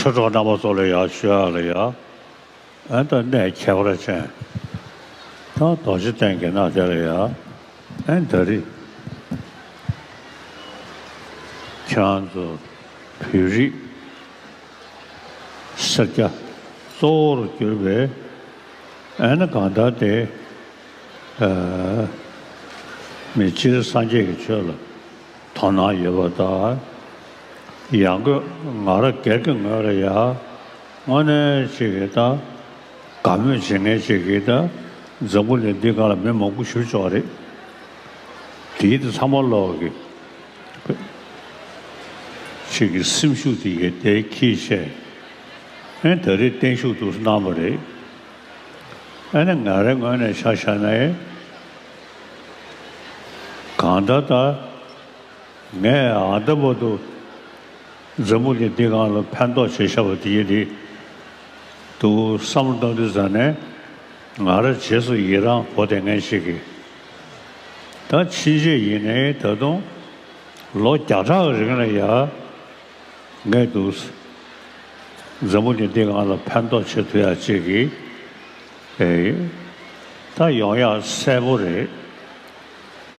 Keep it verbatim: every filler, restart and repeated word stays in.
ཆོས་གྲོགས་རྣམ་པ་ཚོ་ལ་ཡ་ཞུ་ཡ་ལ་ཡ། ཨ་ད་གནས་ཁྱད་པར་ཅན། ད་རྡོ་རྗེ་གདན་གྱི་ནང་དེ་ལ་ཡ། ཨ་ད་རེས་ཁྱེད་རང་ཚོ་བོད་རིགས་སེར་སྐྱ་གཙོ་བོར་གྱུར་པའི་ཨ་ནི་གང་ལྟར་དེ་ཨ་མི་སྤྱིར་སངས་རྒྱས་ཀྱི་ཆོས་ལ་དོ་སྣང་ཡོད་པ་དང་། ཡང་སྒོས་ང་རང་སྒེར་གྱི་ངོས་ལ་ཡ། དངོས་གནས་ཅིག་གི་ད་དགའ་མོས་བྱེད་མཁན་ཅིག་གི་ད་འཛམ་བུ་གླིང་འདི་སྒང་ལ་མི་མང་པོ་ཞེ་པོ་ཅིག་ཡོད་རེད། དེའི་དེ་ཚང་མ་ལོག་གི་ཅིག་གི་སེམས་ཤུགས་དེ་གི་དེ་ཁྱེར་བྱས། ཨེ་ད་རེས་བརྟན་བཞུགས་འདུག་གནང་བ་རེད། ཨ་ནི་ང་རའི་ངོས་ནས་ཆ་བཞག་ན་ཡང་། གང་ལྟར་ད་ངས་ཨ་ད་བར་དུ་འཛམ་བུ་གླིང་འདི་སྒང་ལ་ཕན་ཐོགས་བྱས་བཞག་པ་དེ་ཡིན་དེ། འདུག་བསམ་བློ་གཏོང་དུས་ཙ་ནས་ང་རང་རྗེས་སུ་ཡི་རང་འབོ་དེ་ངས་ཤེས་ཀྱི། ད་ཕྱིན་ཆད་ཡིན་ནའི་ད་དུང་ལོ་བརྒྱ་ཕྲག་གི་རིང་ལ་ཡ། ངས་འདུག་འཛམ་བུ་གླིང་འདི་སྒང་ལ་ཕན་ཐོགས་བྱེད་ཐུབ་ཡ་ཅིག་གི་ཨེ། ད་ཡོང་ཡ་གསལ་པོ་རེད།